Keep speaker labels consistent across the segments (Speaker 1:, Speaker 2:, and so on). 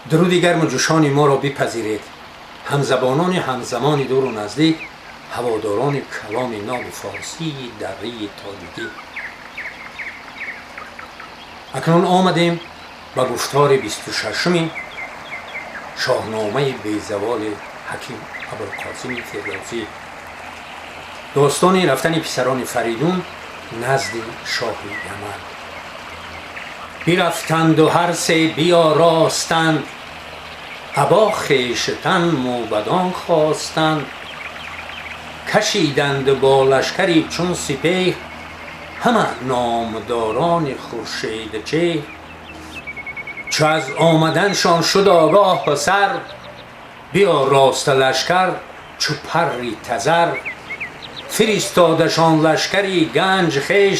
Speaker 1: Дуруди гарму ҷӯшони моро бипазиред, ҳамзабонони ҳамзамони дуру наздик, ҳаводорони каломи ноби форсии даррии тоҷикӣ. Акнун омадем ба гуфтори 26-уми шоҳномаи безаволи ҳаким Абулқосими Фирдавсӣ, достони рафтани писарони Фаридун назди шоҳи Яман. Бирафтанду ҳар се биёростанд, або хештан мӯбадон хостанд. Кашиданд бо лашкари чун сипеҳр, ҳама номдорони хуршедчеҳр. Чу аз омаданшон шуд огоҳ писар, биёроста лашкар чу парри тазар. Фиристодашон лашкари ганҷ хеш,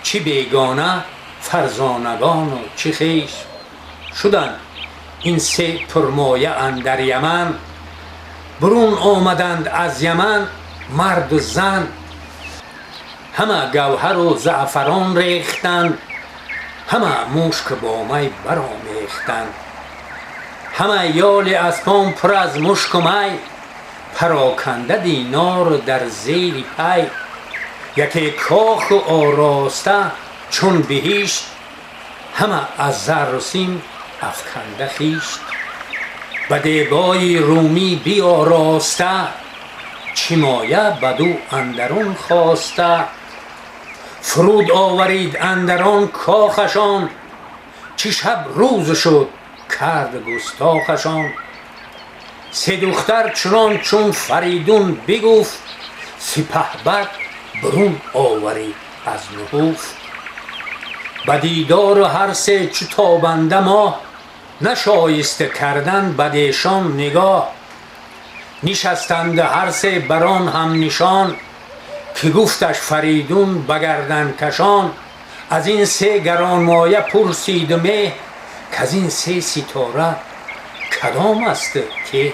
Speaker 1: чӣ бегона фарзонагону чӣ хеш. Шуданд ин се пурмоя андар Яман, бурун омаданд аз Яман марду зан. Ҳама гавҳару заъфарон рехтанд, ҳама мушк бо май баромехтанд. Ҳама ёли аспон пур аз мушку май, пароканда динор дар зери пай. Яке коху ороста чун биҳишт, ҳама аз зарру сим афканда хишт. Ба дебои румӣ биёроста, чӣ моя баду андарун хоста. Фуруд оварид андарон кохашон, чӣ шаб рӯз шуд кард густохашон. Се духтар чунон чун Фаридун бигуфт, сипаҳбад бурун оварид аз нуҳуфт. Ба дидору ҳар се чу тобанда моҳ, нашоиста кардан бадешон нигоҳ. Нишастанд ҳар се бар он ҳамнишон, ки гуфташ Фаридун ба гарданкашон. Аз ин се гаронмоя пурсиду меҳ, каз ин се ситора кадом аст ке?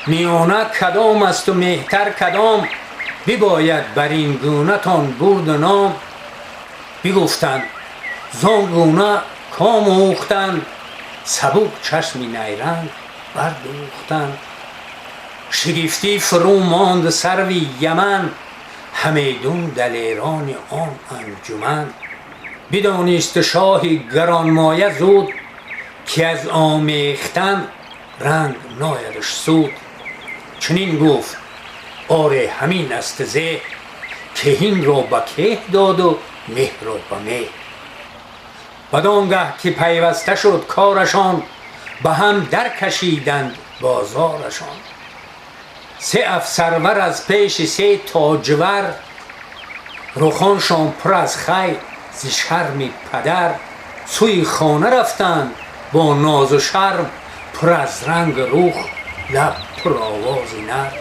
Speaker 1: Миёна кадом асту меҳтар кадом? Бибояд бар ин гунатон бурду ном. Бигуфтанд, зон гуна комӯхтанд, сабук чашми найранг бардӯхтанд. Шигифтӣ фурӯ монд сарви Яман, ҳамедун далерони он анҷуман. Бидонист шоҳи гаронмоя зуд, ки аз омехтан ранг ноядаш суд. Чунин гуфт: оре, ҳамин аст зеҳ, кеҳинро ба кеҳ доду меҳро ба меҳ. Бадон гаҳ ки пайваста шуд корашон, ба ҳам даркашиданд бозорашон. Се афсарвар аз пеши се тоҷвар, рухоншон пур аз хай зи шарми падар, сӯи хона рафтанд бо нозу шарм, пур аз ранг рух, лаб пуровози нар.